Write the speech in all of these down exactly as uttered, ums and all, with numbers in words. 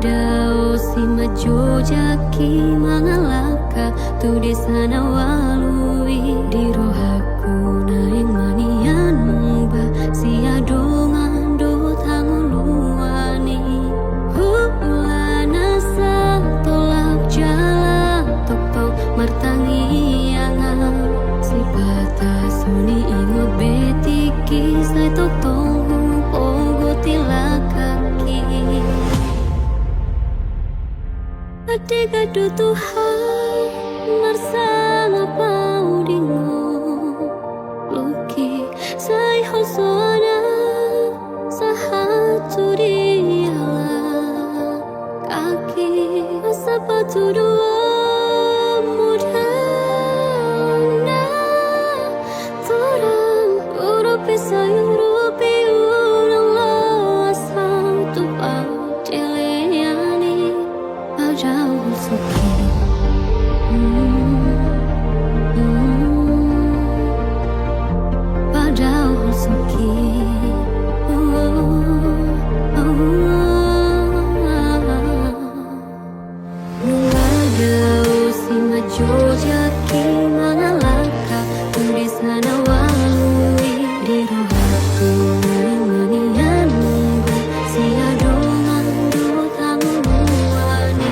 Dao si manjojaki mangalangka tu desa na ualu i. Di rohangku naeng ma nian mungba sian dongan dohot hangoluan i. Hulana satolap jala tongtong martangiangan. Sipata so huingot be tingki, sai tongtong hupogot i langkangki. Andigan do Tuhan marsangap ahu di ngolungki, sai holsoan ahu sahat tu dia langkangki. Asa patuduhonmu dalan na torang, urupi sai urupi, unang loas ahu tu pardenggan i. Padahal so ki, hmm, hmm, padahal so ki, oh, oh, oh, oh. Nunga dao si manjojaki mangalangka tu desa na ualu i. Di rohangku naeng ma nian mungba sian dongan dohot hangoluan i.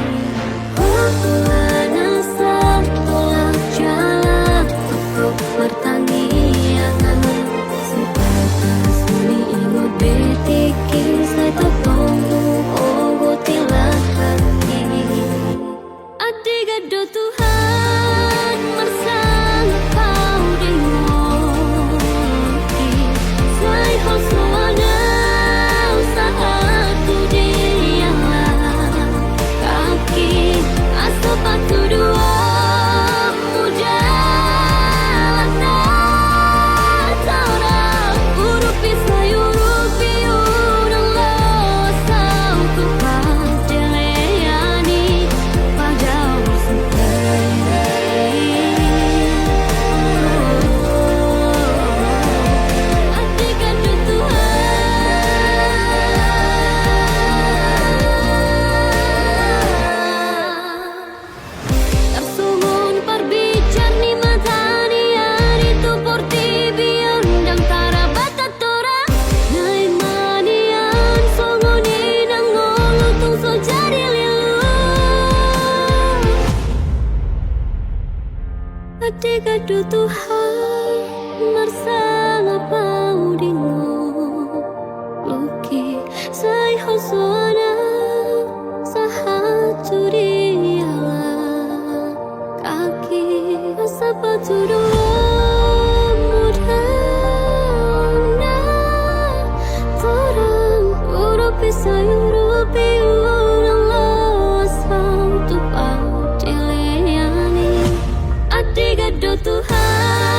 Hulana satolap jala tongtong martangiangan. Sipata so huingot be tingki, sai tongtong hupogot i langkangki. Andigan do Tuhan marsangap ahu di ngolungki, sai holsoan ahu sahat tu dia langkangki. Asa patuduhonmu dalan na torang, urupi sai urupi, unang loas ahu tu pardenggan i. Tarsongon parbicar ni mata ni ari tu portibi on, ndang tarbat torang, naeng ma nian songon i nang ngolu tung so jadi lilu. Andigan do Tuhan marsangap ahu di ngolungki, sai holsoan ahu sahat tu dia langkangki. Asa patuduhonmu dalan na torang, urupi sai urupi, unang loas ahu tu pardenggan i. Andigan do Tuhan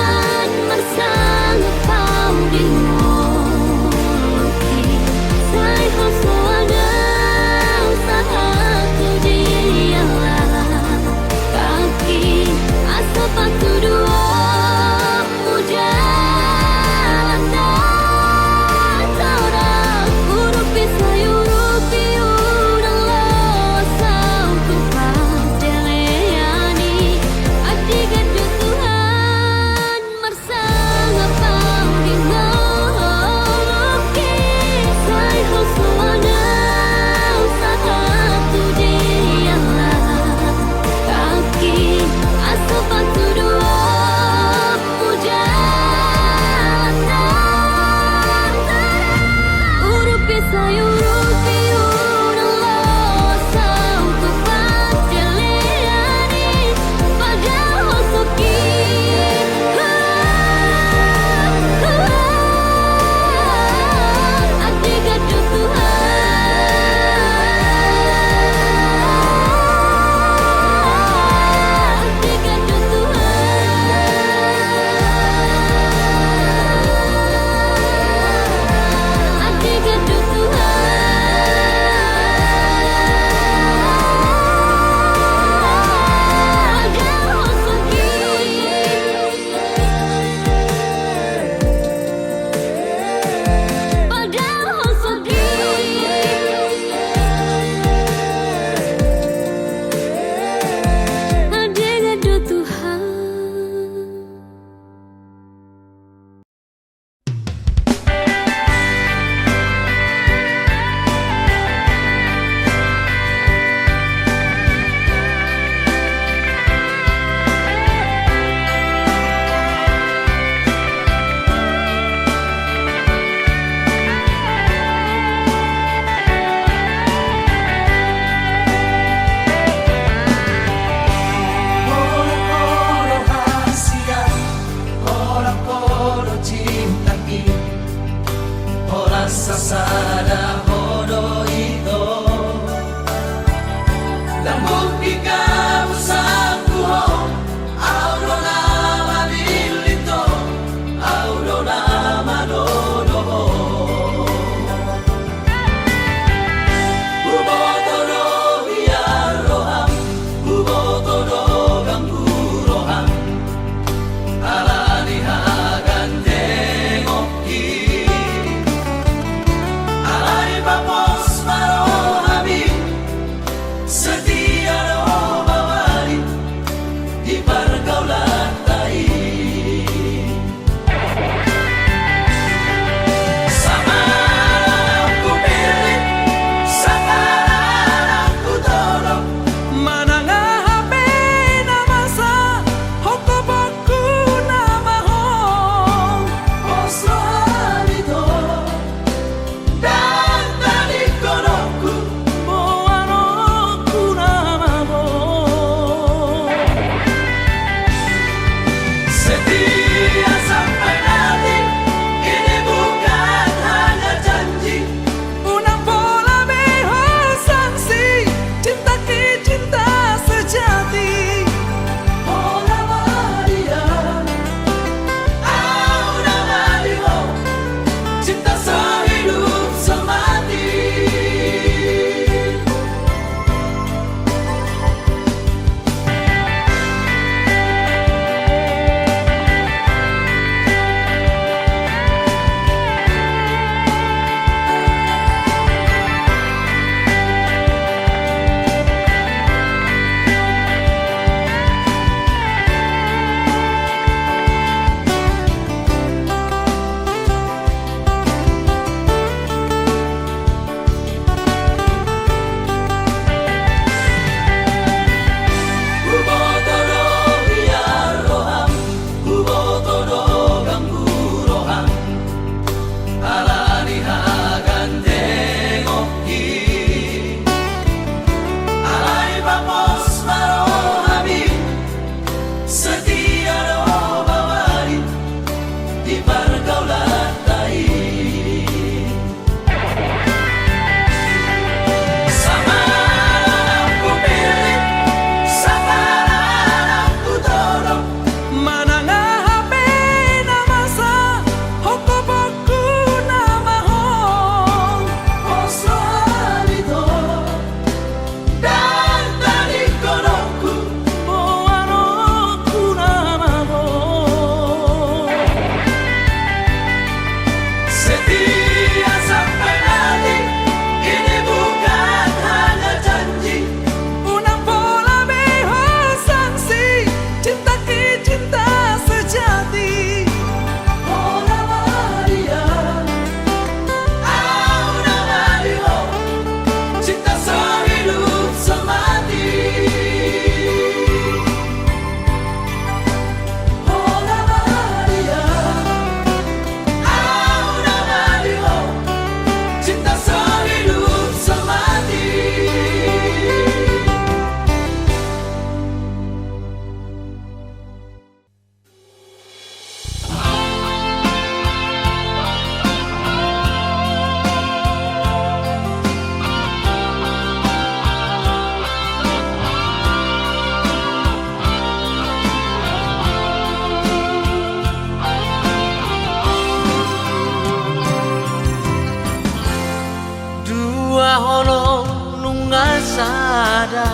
sada.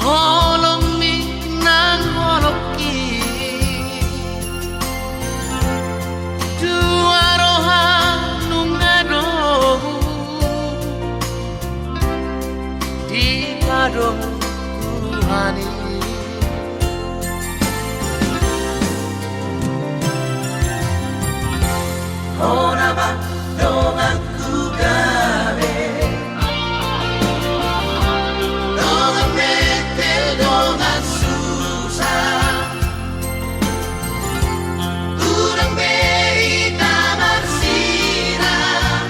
Holongmi nang holongki, dua roha nunga dohot dipadomu Tuhan i. Hona ma donganku gabe, dongan metel dongan susa. Unang be hita marsirat,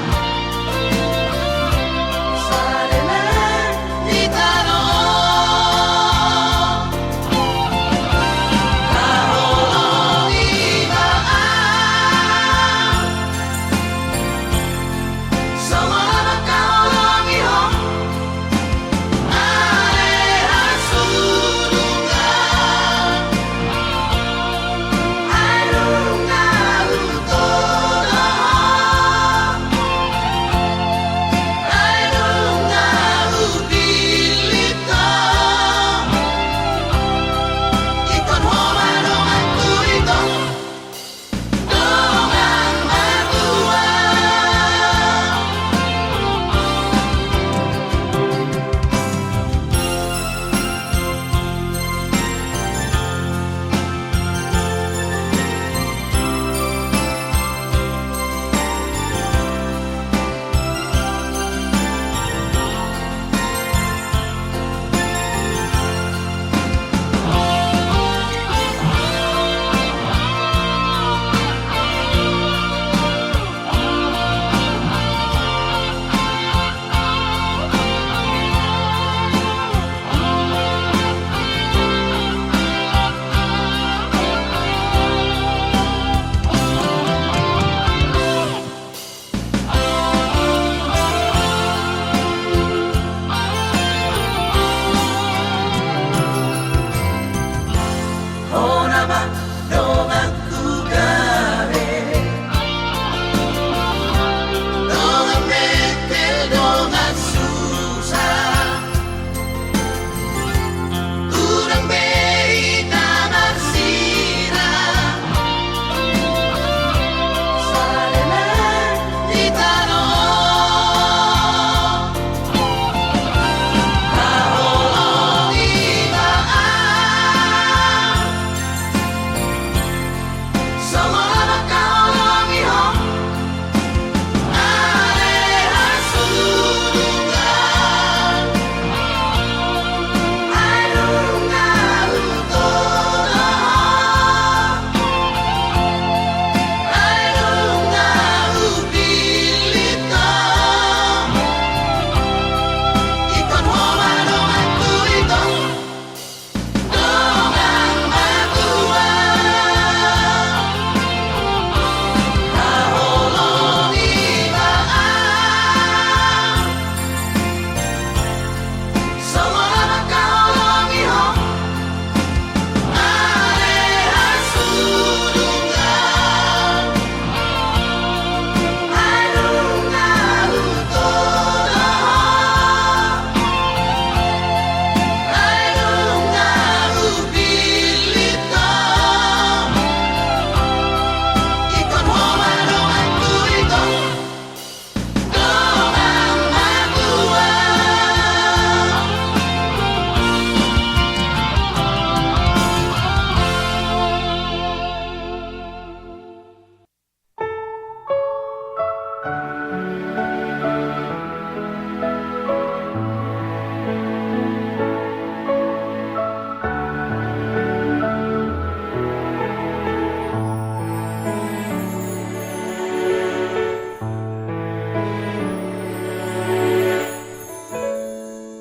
saleleng hita do. Haholongi ma au, songon na mangkaholongi ho. Hona ma donganku gabe, dongan metel dongan susa. Unang be hita marsirat, saleleng hita do. Haholongi ma au, songon na mangkaholongi ho.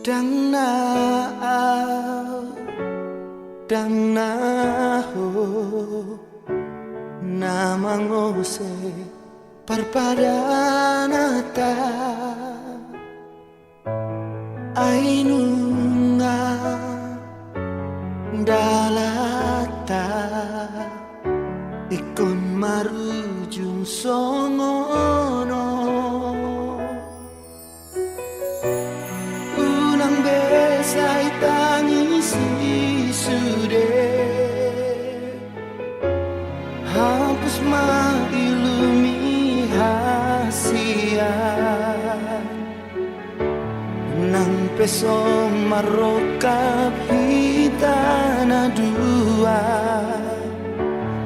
Ndang na au, ndang na ho, na mangose parpadananta. Ai nunga dalanta ingkon marujung songon on. sude. Hapus ma ilumihan sian nang pe so marrongkap hita na dua.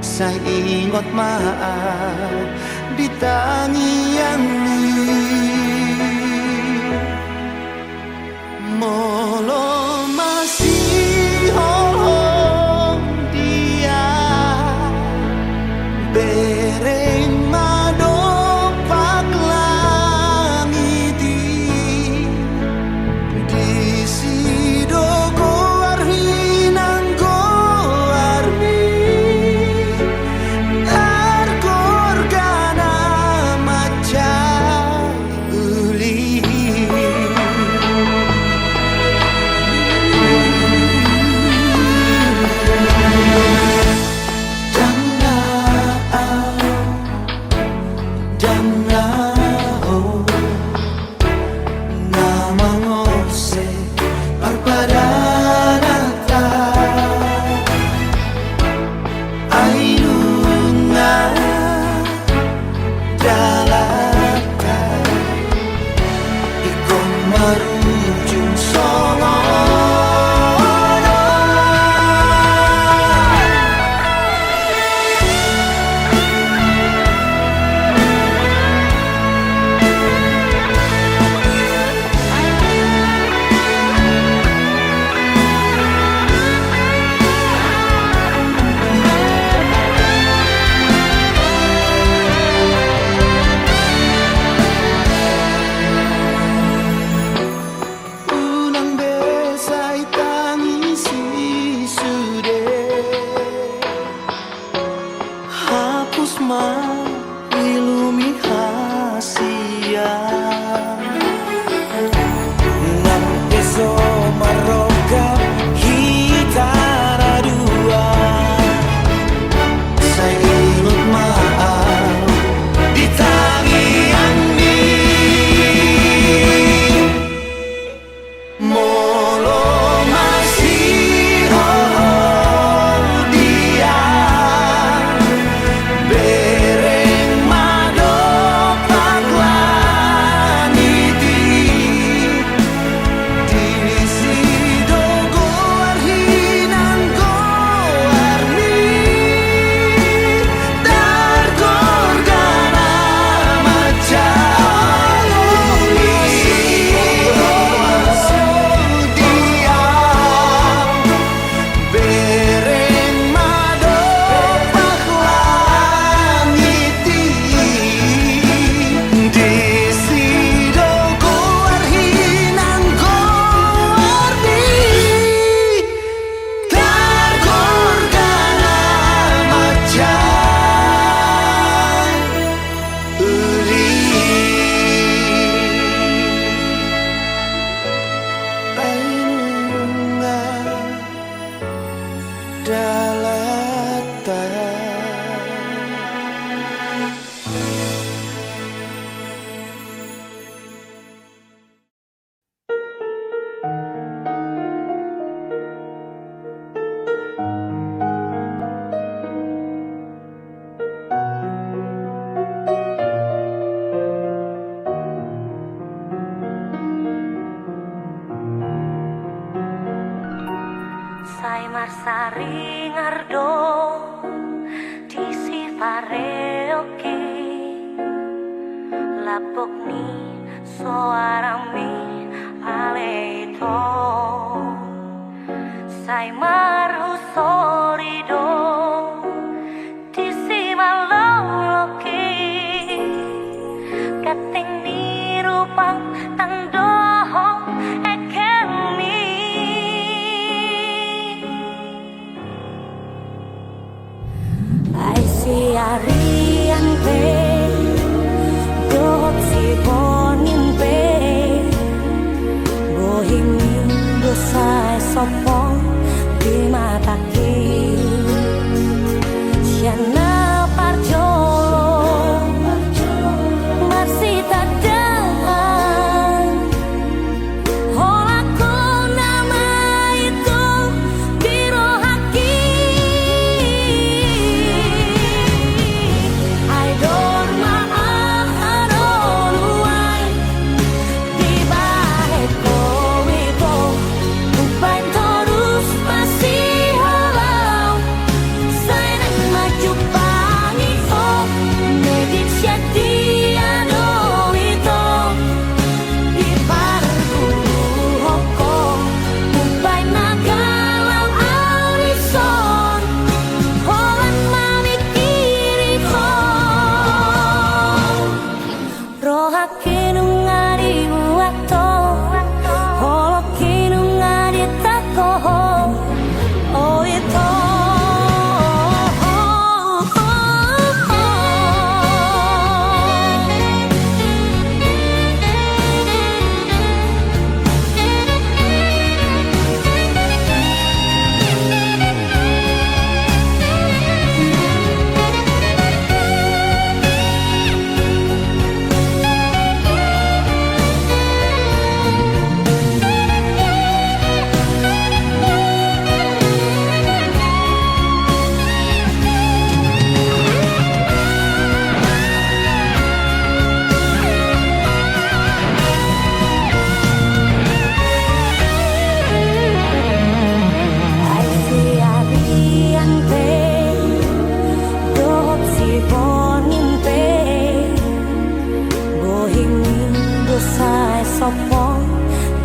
Sai ingot ma au di tangiangmi. Molo masiholhon dia, bereng ma dompak langit i. Disi do goar hinang goarmi, targorgana mansai uli. Ndang na au, ndang na ho, na mangose parpadananta. Ai nunga dalanta ingkon marujung songon on. Unang be sai tangisi sude. Hapus ma ilumihan sian nang pe so marrongkap hita na dua. Sai ingot ma au di tangiangmi. Molo masiholhon dia, bereng ma dompak langit i. Disi do goar hinang goarmi, targorgana mansai uli. Dia, bereng ma dompak langit i. Disi do goar hinang goarmi, targorgana mansai uli. Ai nunga dalanta. Sai marsaringar do disi pareoki, lapok ni soarami ale ito. Sai marhusori do disi maloloki, ganteng ni rupam tando ho ekelmi. Ai siarian pe dohot siponin pe, bohimi do sai sompong di matangki. Sian na parjolo marsitandaan, holan ho nama itu di rohangku.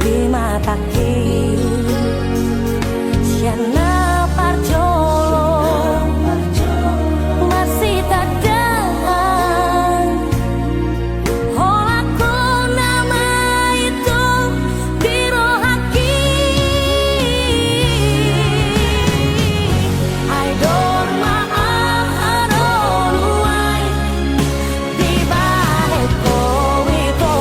Di matangki sian na parjolo marsitandaan, holan ho nama i tu di rohangki. Ai dorma aha do nuaeng dibahen ho ito,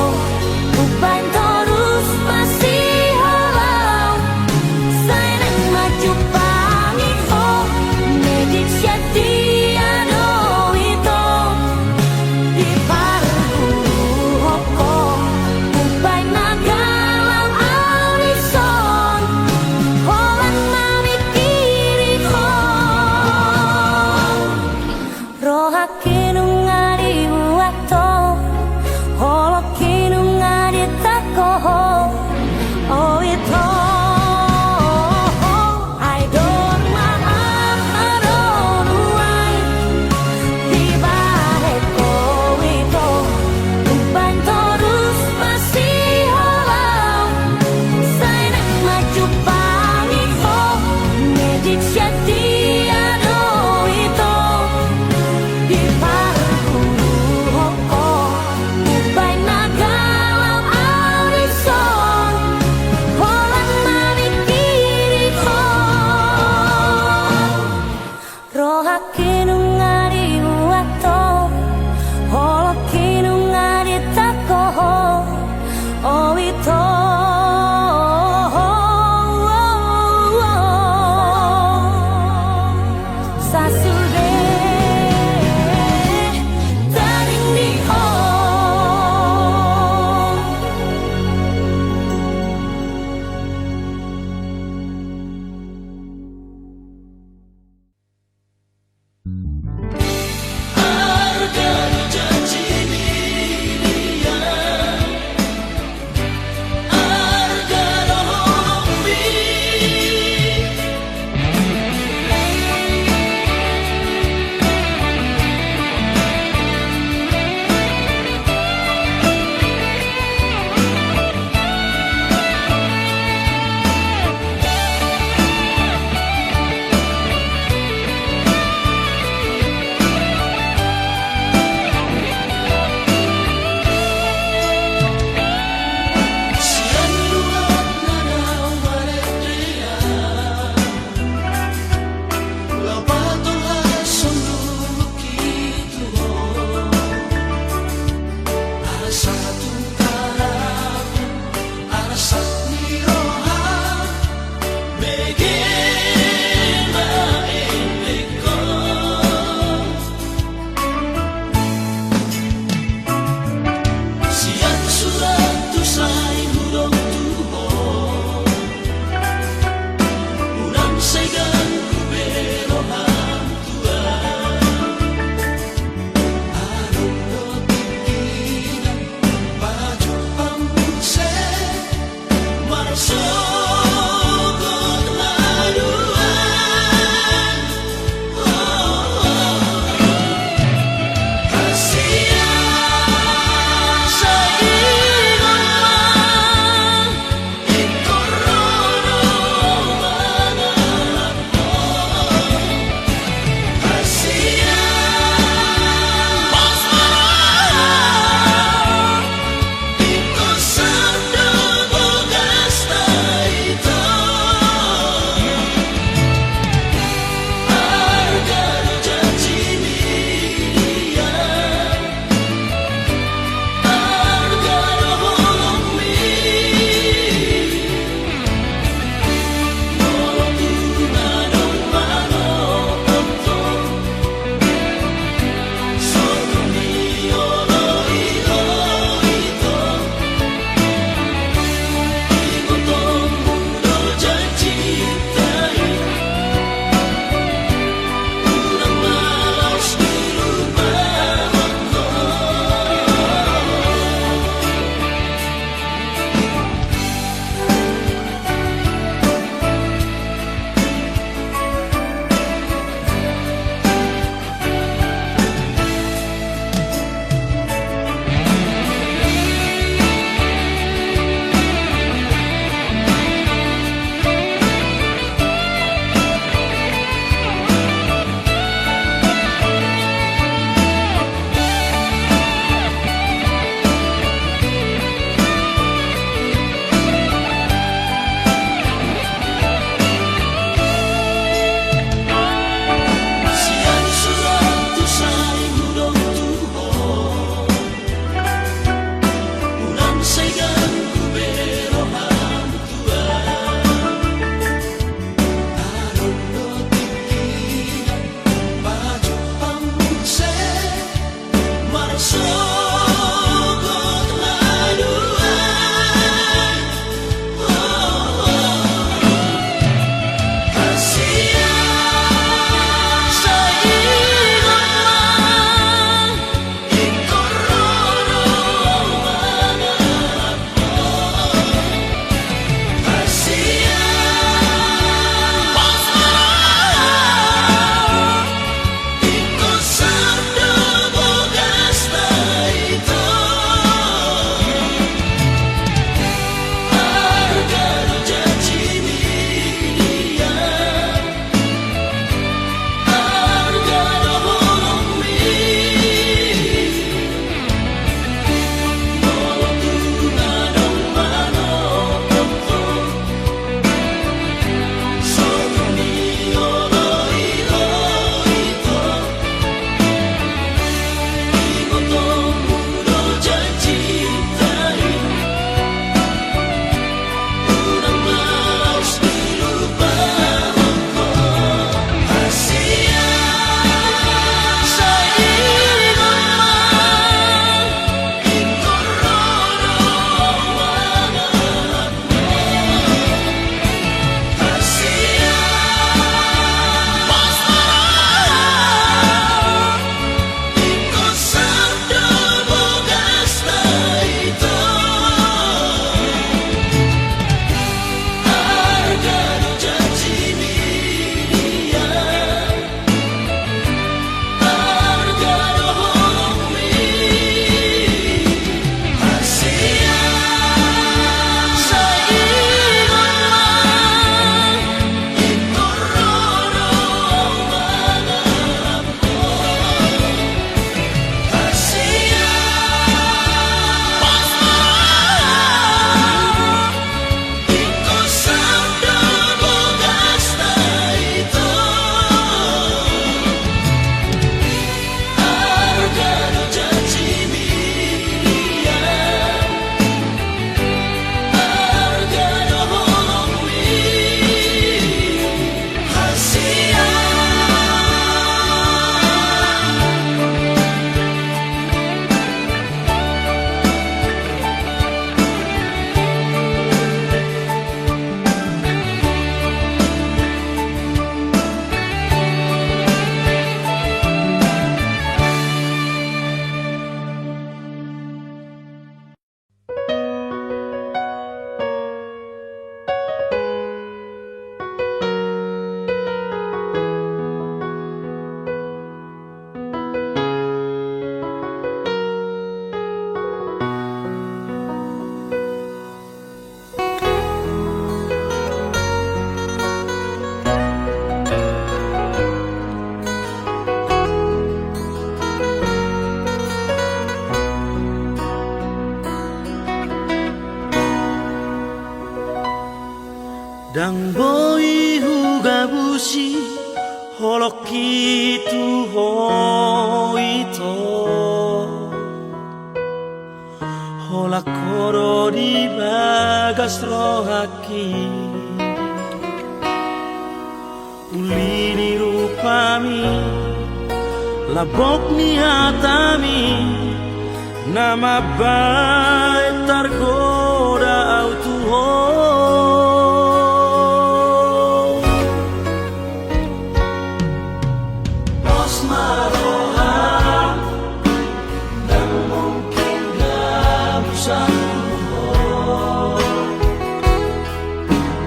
umbahen torus masiholong. Ndang boi hugabusi holongki tu ho ito, holan ho do di bagas rohangki. Uli ni rupami, lambok ni hatami, na mambahen targoda au tu ho. Pos ma roha, ndang mungkin gabusanku ho.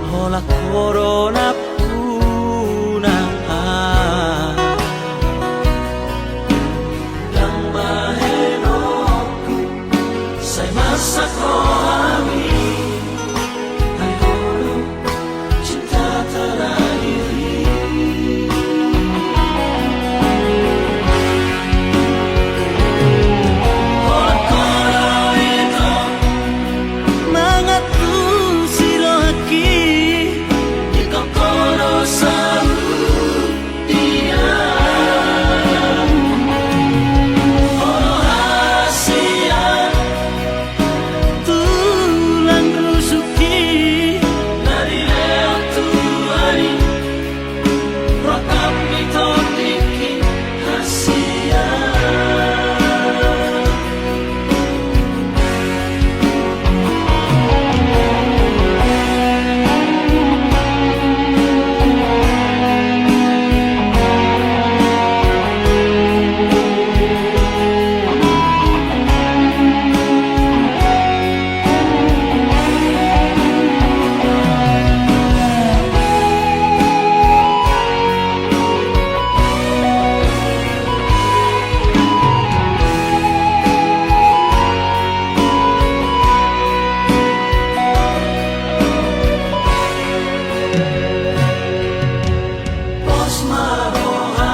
Holan ho do nampuna. Ndang bahenonku sai masak rohami. Ai ho do cinta terakhir i. Holan ho do ito mangantusi rohangki. Ingkon ho do saur. Tulang rusukki na dilehon Tuhan i, rongkap ni tondingki hasian. Pos ma roha,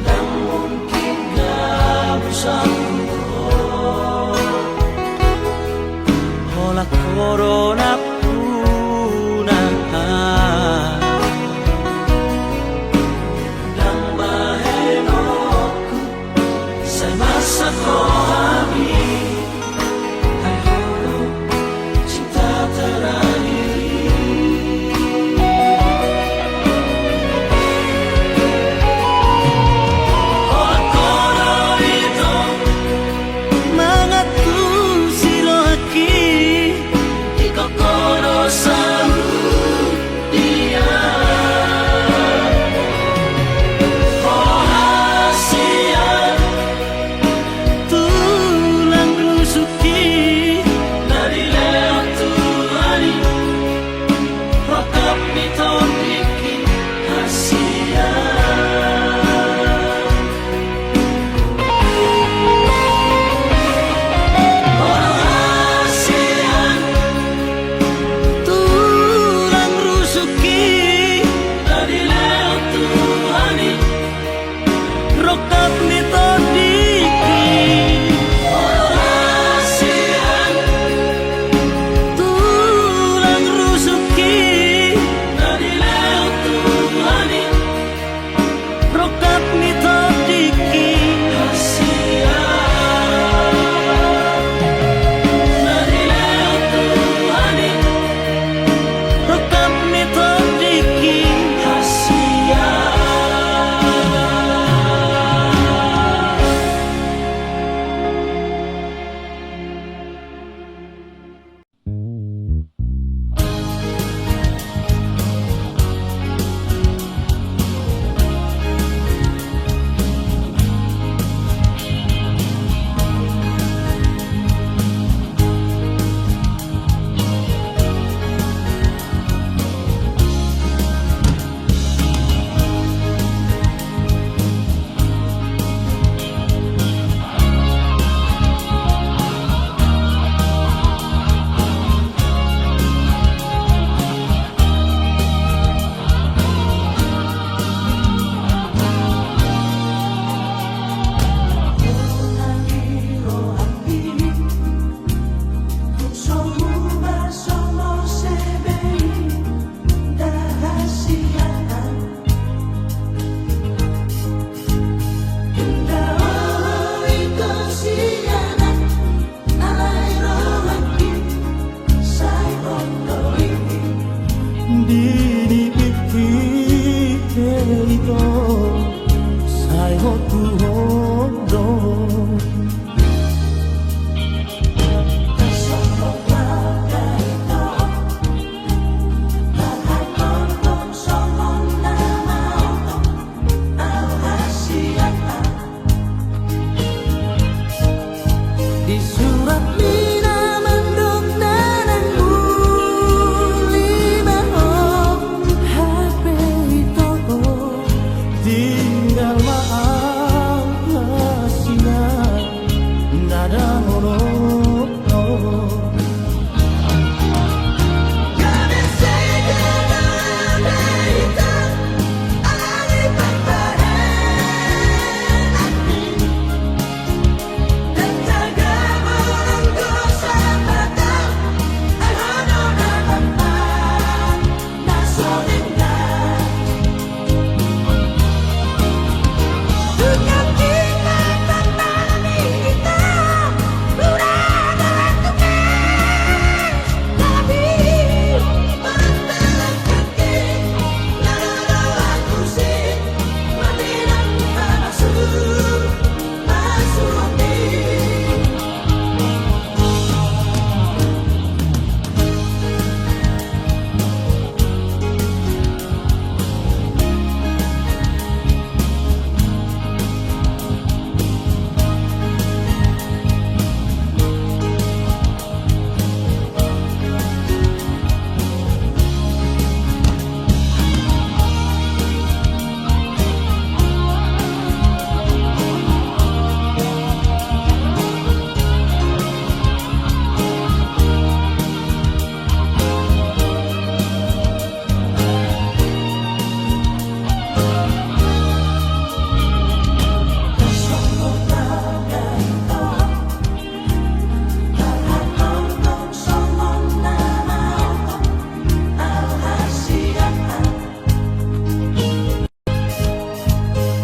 ndang mungkin gabusanku ho. Holan ho do nampuna. Ndang bahenonku sai masak rohami. Ai ho do cinta terakhir i. Holan ho do ito mangantusi rohangki. Ingkon ho Di ni piti ke ito sai ho tu ho do. Di surat mina mandok na naeng mulak ma ho, hape ito ho tinggal ma angka sian na dang olo.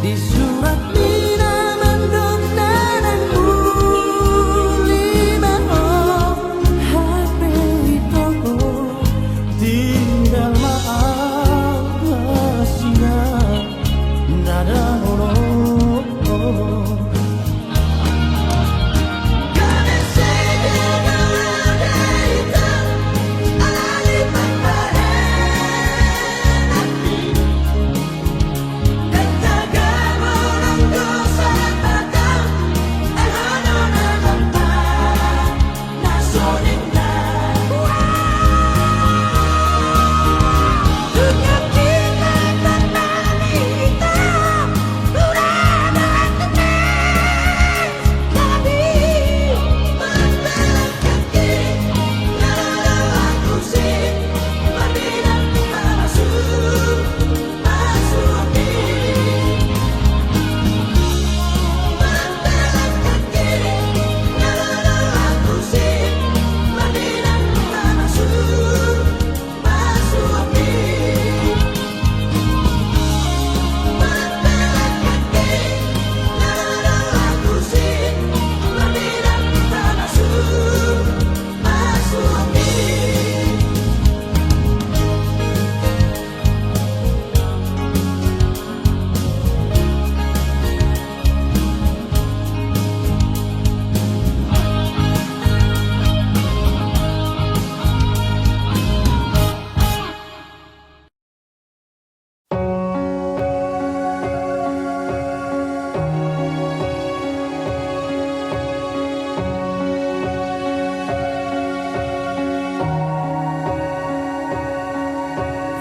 Di surat mina mandok na naeng mulak ma ho, hape ito ho tinggal ma angka sian na dang olo.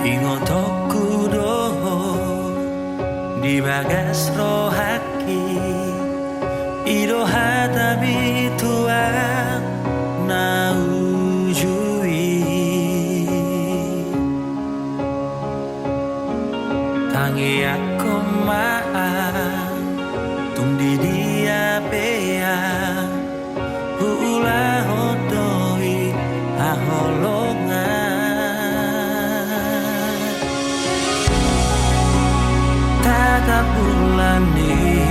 Ingotonku do ho di bagas rohangki, i do hata bintoan na uju i. Tangiangkon ma, tung di dia pe au huulahon do i haholongan. Tatap ulaning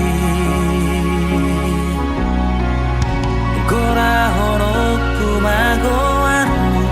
gorahononku ma goarmu.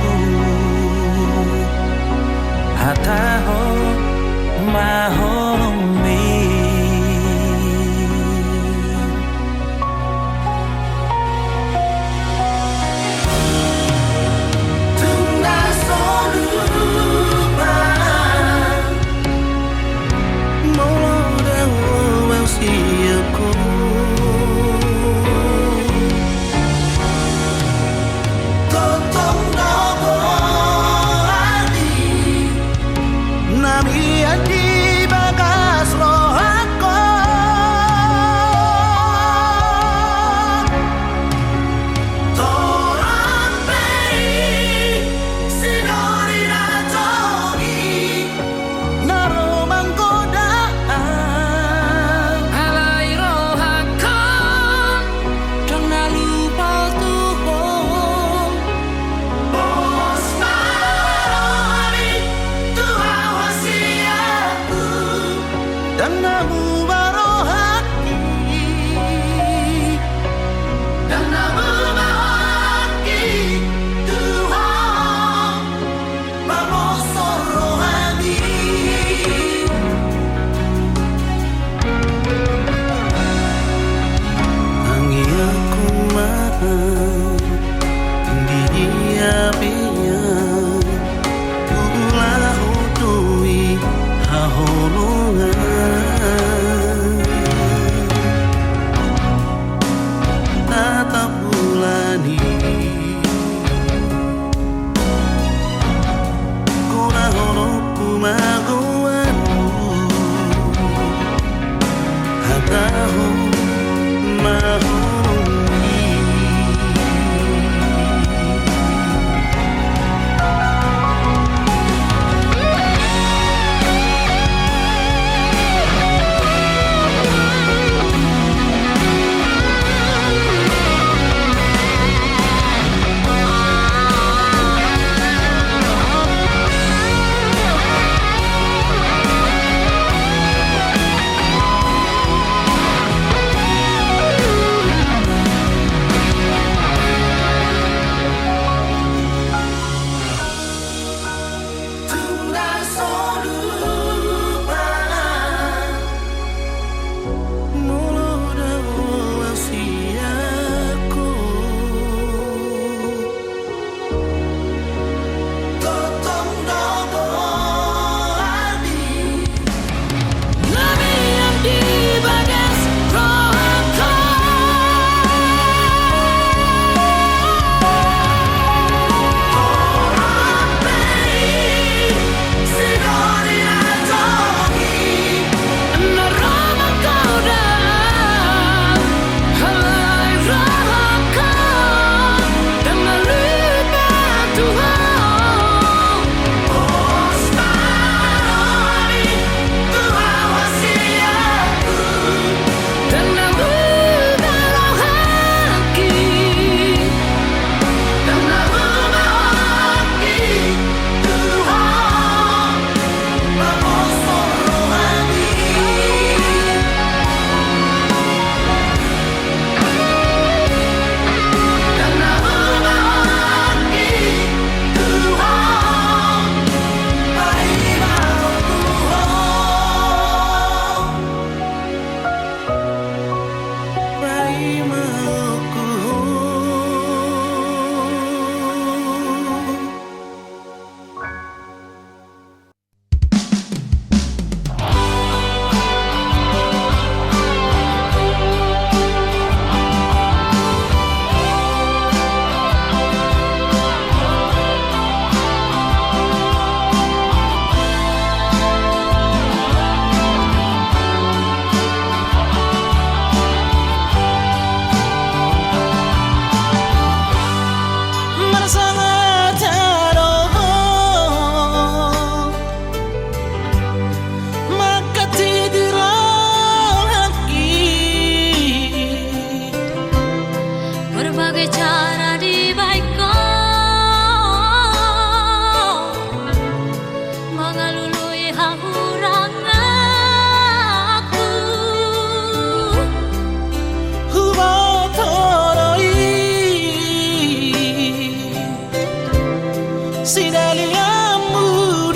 Sidalianmu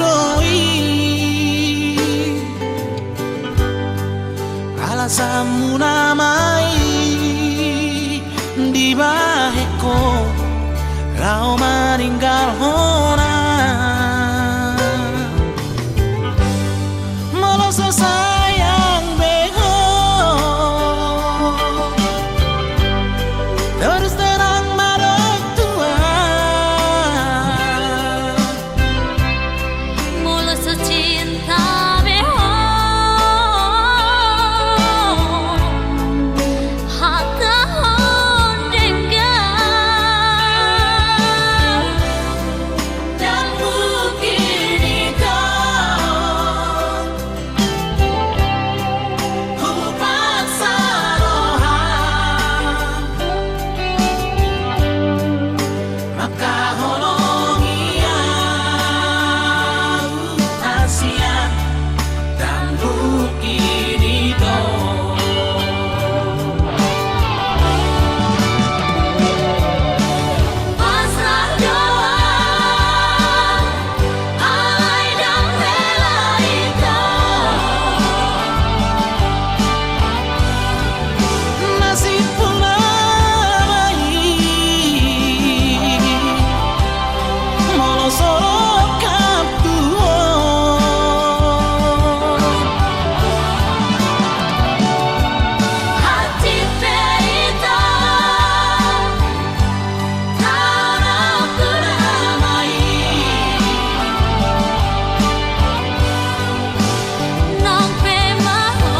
do i, alasanmuna ma i dibahen ho laho maninggalhon au. Molo so sayang be ho, terus terang ma dok tu au. Molo so cinta be ho, hatahon denggan. Ndang mungkin i do hupaksa roham mangkaholongi au, hasian. Ndang mungkin i do. Pasrah do au, alai ndang rela i do. Nasibmuna ma i, molo so rongkap tu ho. Hansit pe ita, tanahku damai. Nang pe ma ho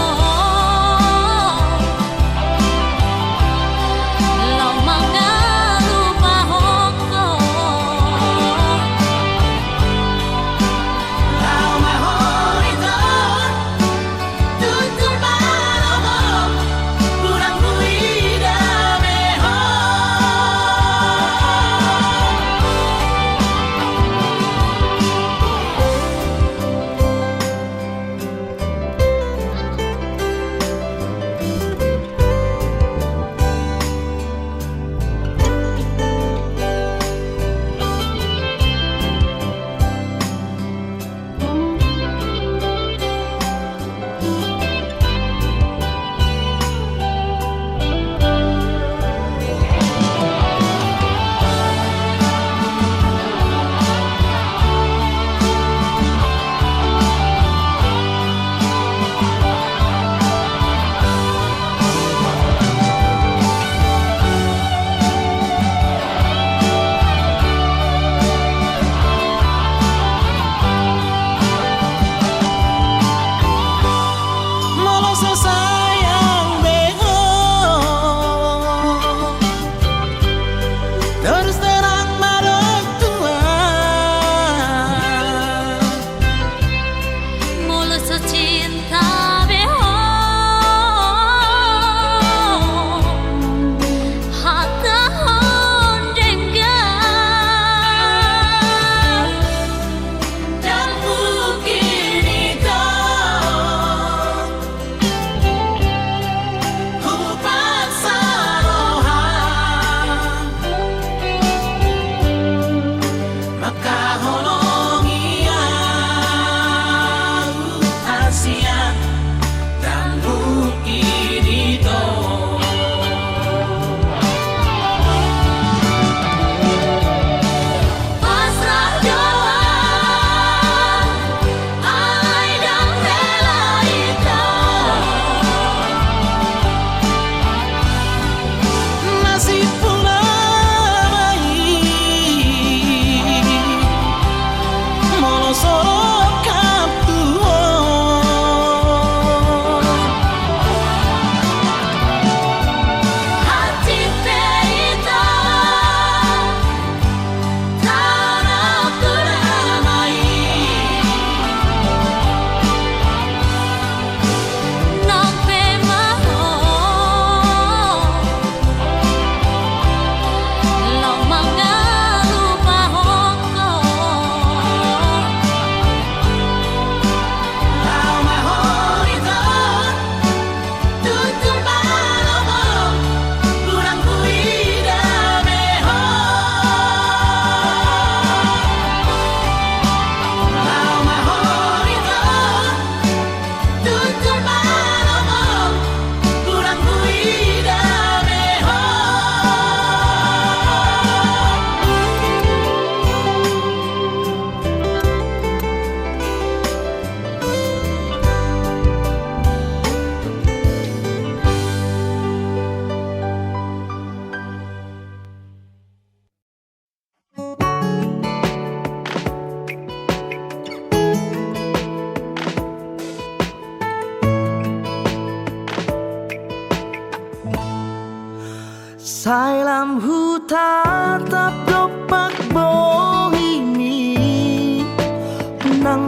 laho mangalupahon ho.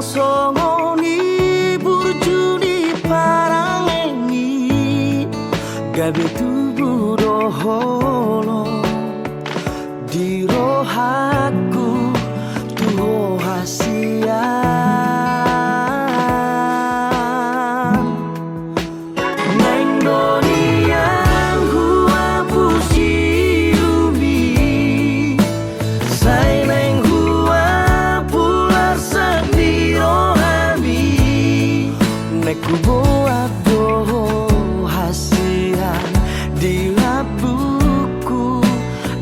Songon i burju ni parangeng i, gabe tubu do holong di rohangku tu ho hasian. Naeng do nian huapusi umbi, sai naeng huapular sandiri rohami. Naeng huboan do ho hasian di lambungku,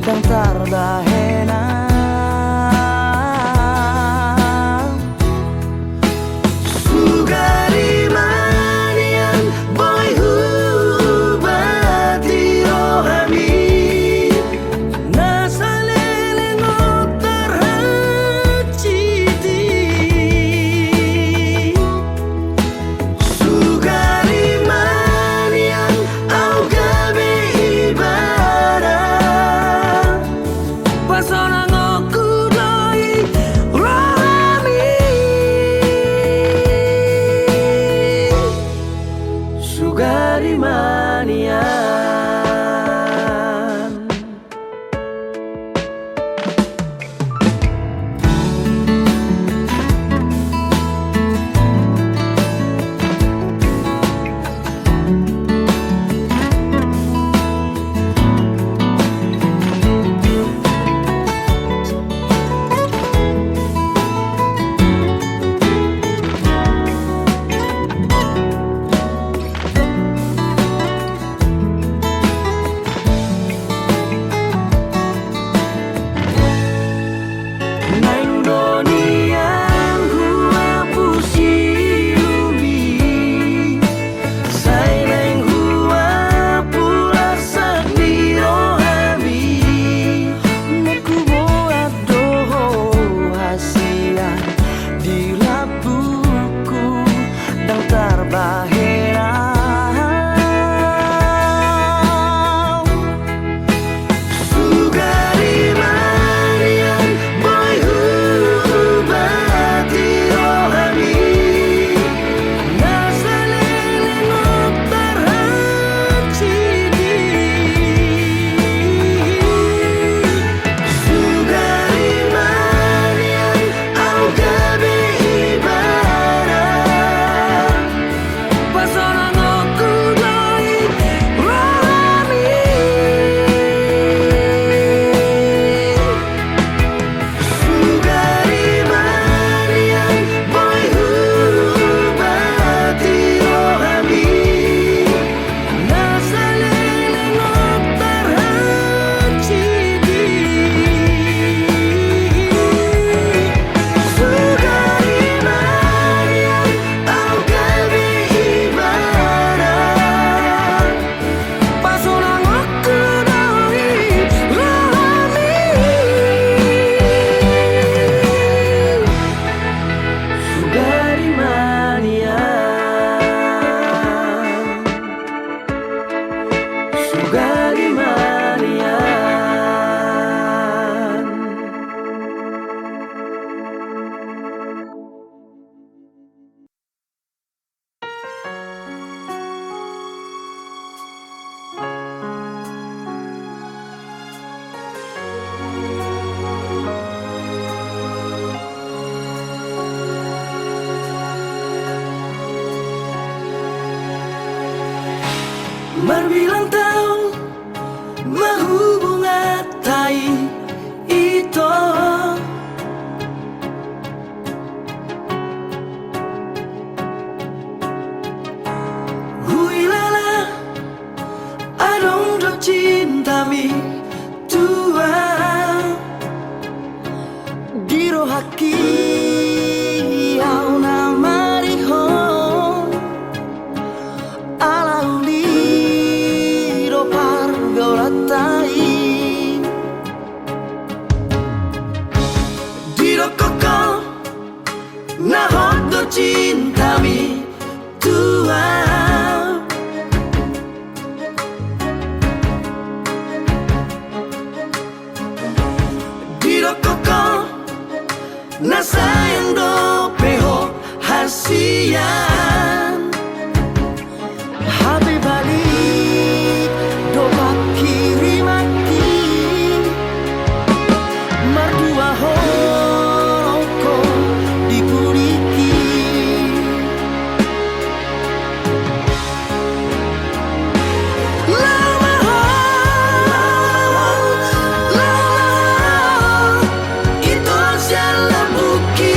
ndang tarbahenan. Sugari ma nian boi huubati rohami, na saleleng on tarhasidi. Sugari ma nian ahu gabe ibana, pasonangonku do i rohami. Sugari ma nian. Naeng do nian huapusi umbi, sai naeng huapular sandiri rohami. Naeng huboan do ho hasian di lambungku, ndang tarbahenan. Sugari ma nian boi huubati rohami, na saleleng on tarhasidi. Sugari ma nian ahu gabe ibana, pasonangonku do i rohami. Sugari ma nian boi huubati rohami, na saleleng on tarhasidi. Sugari ma nian ahu gabe ibana, pasonangonku do i rohami. Sugari ma nian. Sugari ma nian. Marbilang taon ma hubunganta i, ito. Huilala adong do cintami tu ahu. Di rohangki ahu na marihon, ala uli do pargaulanta i. Didokkon ho na hot do cintami tu ahu. Didokkon ho na sayang dope ho Sian hape balik do pangkirimanki, mardua holong ho di pudingki. Laho ma ho, laho ma ho, ito sian lambungki.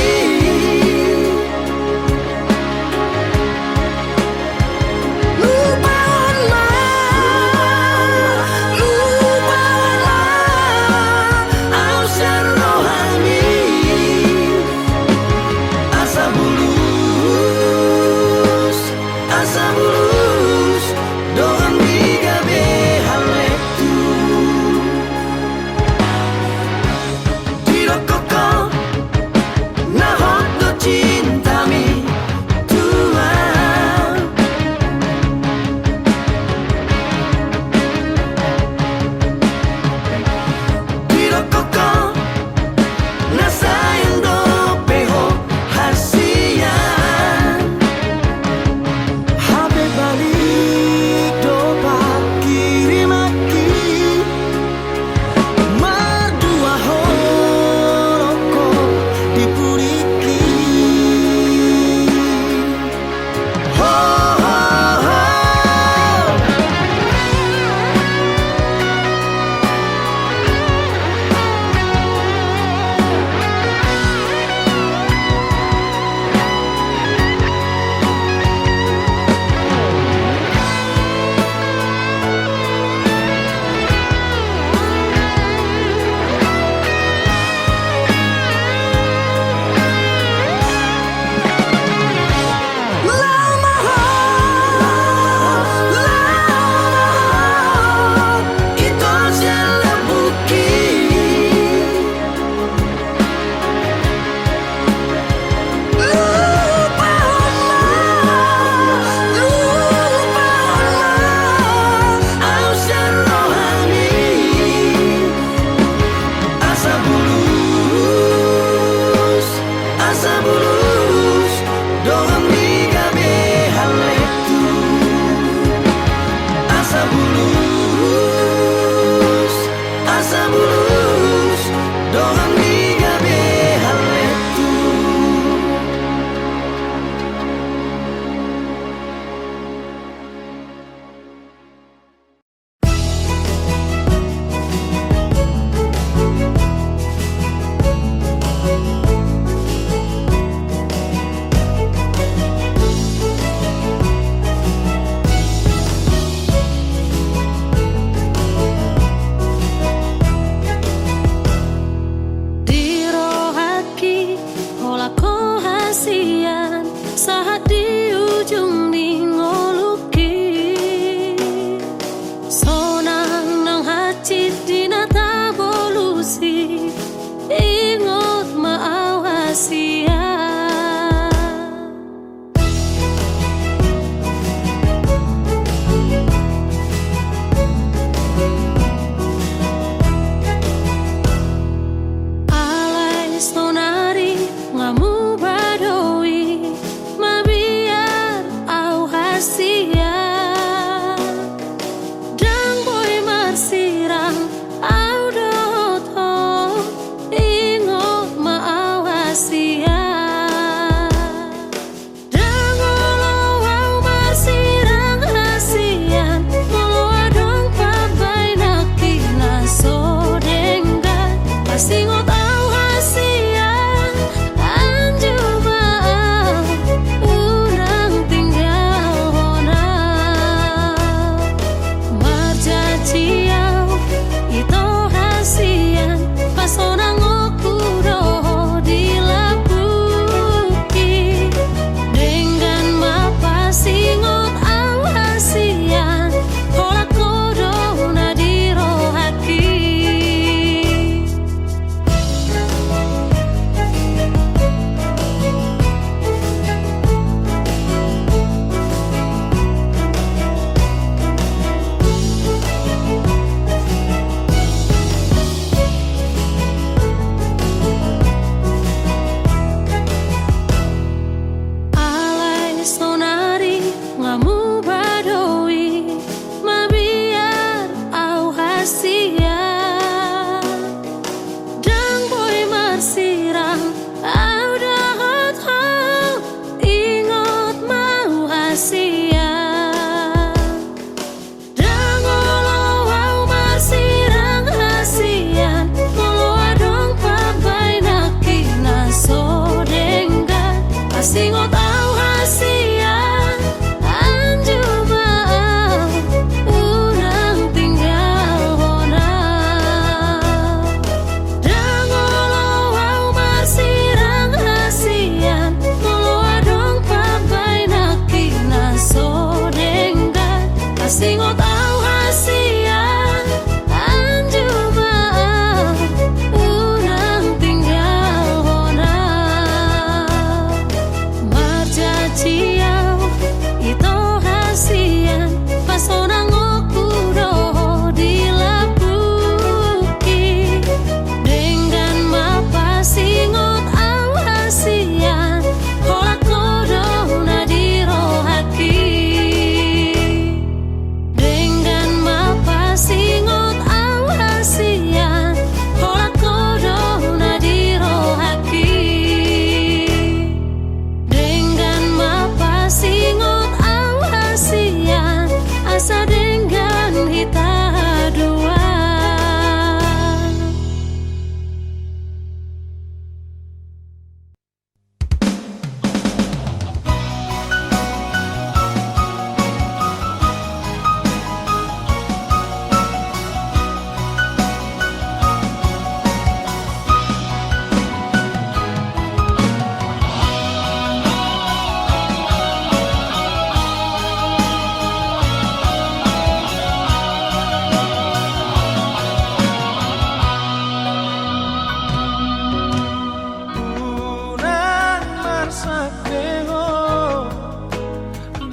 Sahat pe ho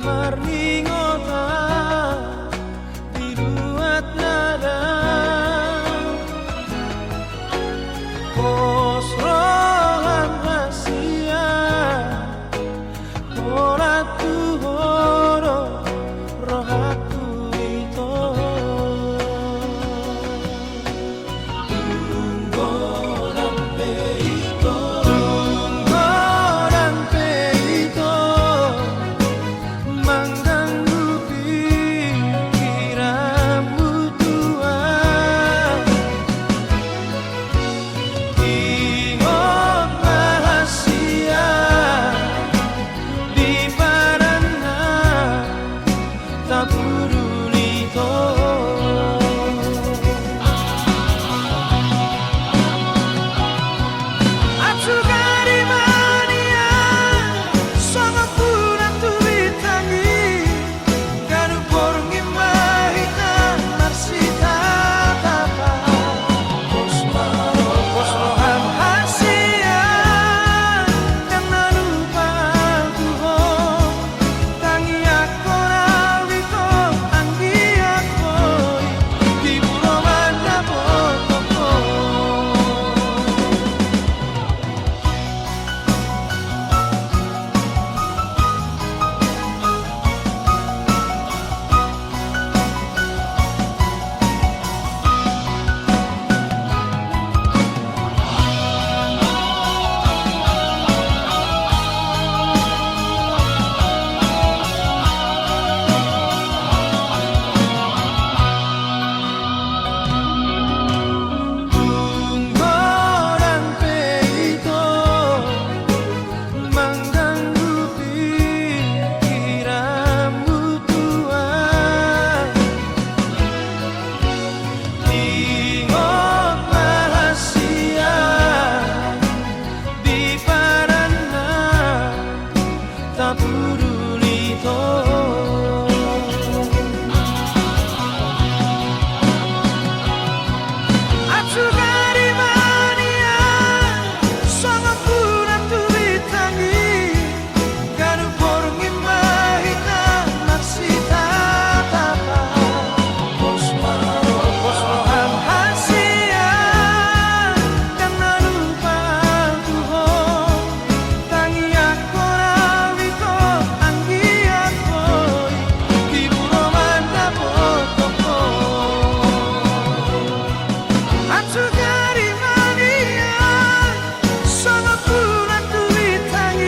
marningot di luat na dao. Pos roham hasian, holan tu ho do rohangku ito. Tung godang pe ito, tung godang pe ito, mangganggu pikiranmu Tuhan. Ingot ma hasian di padan na tapudun ito. Acu gari ma nian songon bulan tu bintang i, ganup borngin ma hita marsitatapan. Pos roham hasian, ndang na lupa au tu ho. Tangiangkon au ito, anggiat boi tibu roha mandapothon ho. Tung godang pe ito, mangganggu pikiranmu Tuhan. Ingot ma hasian di padan na tapudun ito. Acu gari ma nian songon bulan tu bintang i, ganup borngin ma hita marsitatapan. Pos roham hasian, ndang na lupa au tu ho. Tangiangkon au ito, anggiat boi tibu roha mandapothon ho. Acu gari ma nian songon bulan tu bintang i,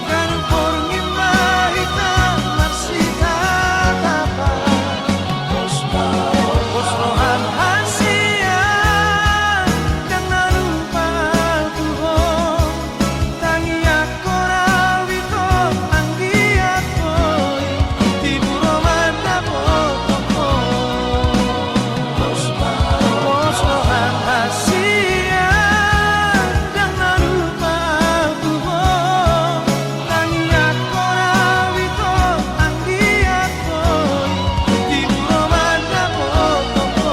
ganup borngin ma hita marsitatapan. Pos roham hasian, ndang na lupa au tu ho. Tangiangkon au ito, anggiat boi tibu roha mandapothon ho. Pos roham hasian, ndang na lupa au tu ho. Tangiangkon au ito, anggiat boi tibu roha mandapothon ho.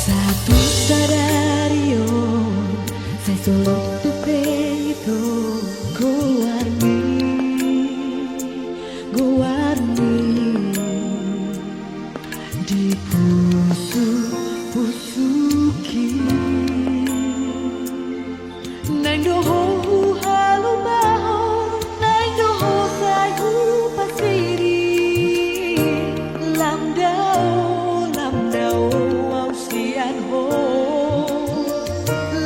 Sahat tu sadari on, sai so lotu pe ito goarmi, goarmi di pusuk-pusuk i. Naeng do ho huhalobahon, naeng do ho sai hupasiri. Lam dao, lam dao au sian ho,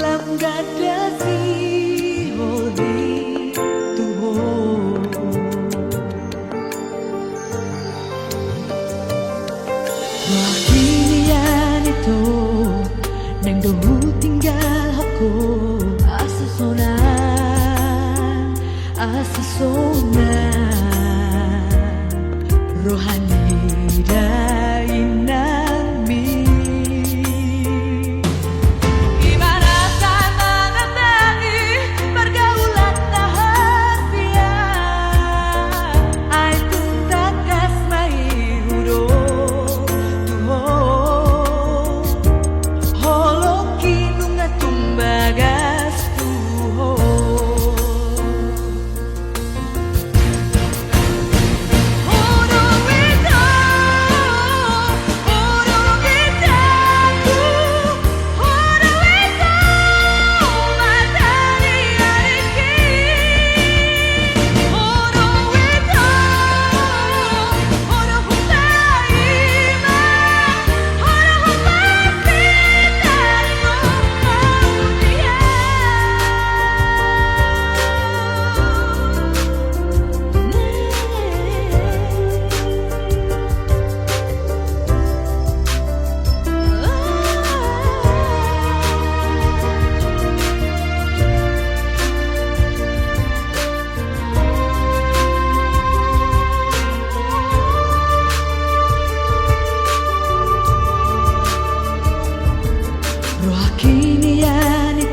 lam ganda sihol i tu ho. Rohangki nian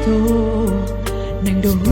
Naeng do